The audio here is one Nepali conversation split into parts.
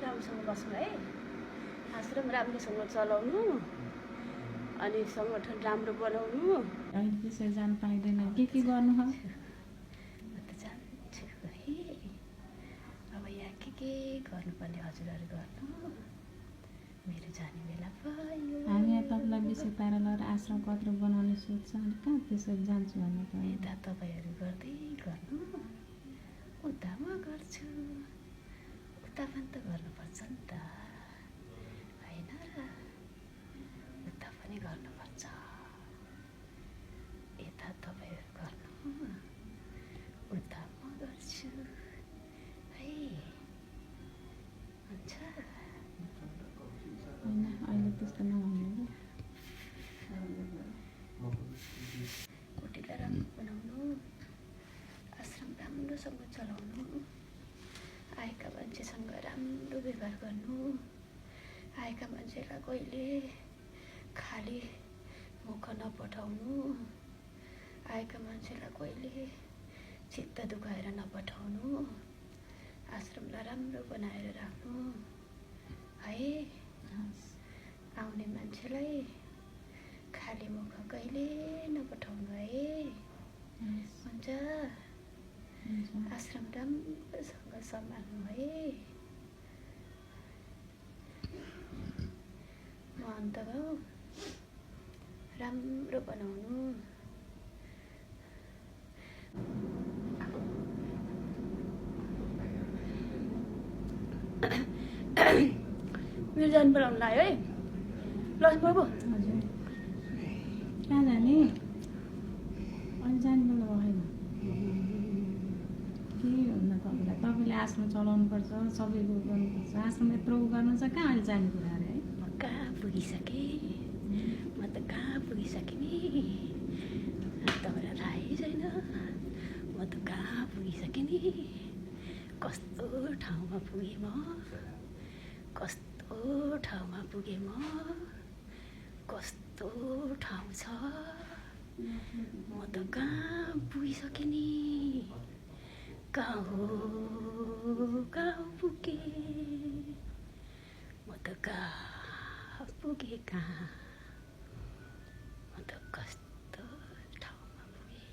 राम्रोसँग बस्नु है, आश्रम राम्रोसँग चलाउनु, अनि सङ्गठन राम्रो बनाउनु। अहिले त्यसरी जान पाइँदैन, के गर्नु हो? म त जान्छु है, अब यहाँ के गर्नुपर्ने हजुरहरू गर्नु, मेरो जाने बेला भयो। हामी यहाँ तपाईँलाई विषय पाएर लगेर आश्रम कत्रो बनाउने सोध्छ, अनि कहाँ त्यसरी जान्छु भने त यता तपाईँहरू गर्दै गर्नु, उता म गर्छु, उता पनि त गर्नुपर्छ नि त होइन र, उता पनि गर्नुपर्छ, यता तपाईँहरू गर्नु, उता म गर्छु है, हुन्छ? होइन अहिले त्यस्तो नहुने। कुटीलाई राम्रो बनाउनु, आश्रम राम्रोसँग चलाउनु, आएका मान्छेसँग राम्रो व्यवहार गर्नु, आएका मान्छेलाई कहिले खाली मुख नपठाउनु, आएका मान्छेलाई कहिले चित्त दुखाएर नपठाउनु, आश्रमलाई राम्रो बनाएर राख्नु है। आउने मान्छेलाई खाली मुख कहिले नपठाउनु है, हुन्छ? आश्रम राम्रोसँग सम्हाल्नु है। महन्त गाउँ राम्रो बनाउनु, मेरो जान बोलाउनु लाग्यो है। ल बाबु, हजुर कहाँ जाने? अहिले जाने बेला भएन। के भन्नु तपाईँलाई, तपाईँले आश्रम चलाउनुपर्छ, सबैको गर्नुपर्छ, आश्रम यत्रो गर्नु छ, कहाँ अहिले जाने कुरा अरे है? म कहाँ पुगिसकेँ, म त कहाँ पुगिसकेँ नि, तपाईँलाई थाहै छैन, म त कहाँ पुगिसकेँ नि, कस्तो ठाउँमा पुगेँ म, कस्तो ठाउँमा पुगेँ म, कस्तो ठाउँ छ, म त कहाँ पुगिसकेँ नि, कहाँ हो पुगेँ, म त कहाँ पुगेँ, कहाँ, म त कस्तो ठाउँमा पुगेँ।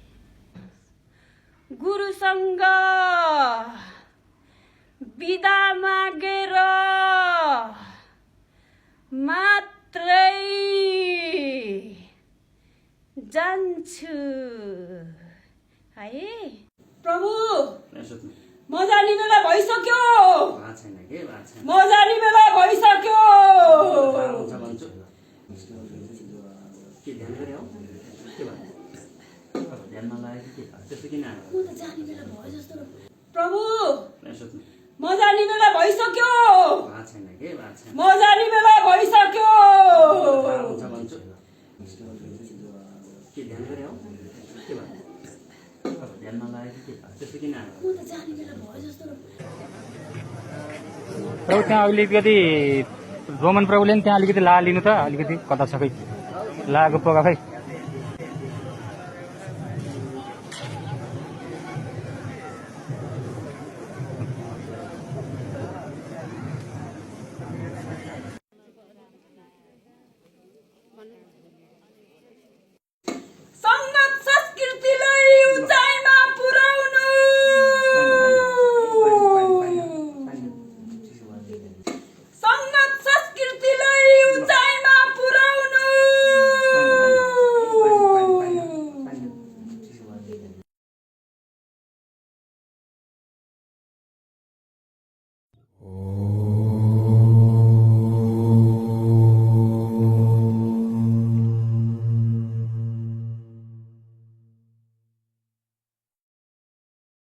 गुरुसँग बिदा मागेर मात्रै जान्छु है। प्रभु, म जाने बेला भइसक्यो, म जाने बेला भइसक्यो। प्रभु, म जाने बेला भइसक्यो, म जाने बेला भइसक्यो। प्रभु त्यहाँ अलिकति रोमन प्रभुले नि त्यहाँ अलिकति ला लिनु त, अलिकति कता छ खै लागेको पोका खै।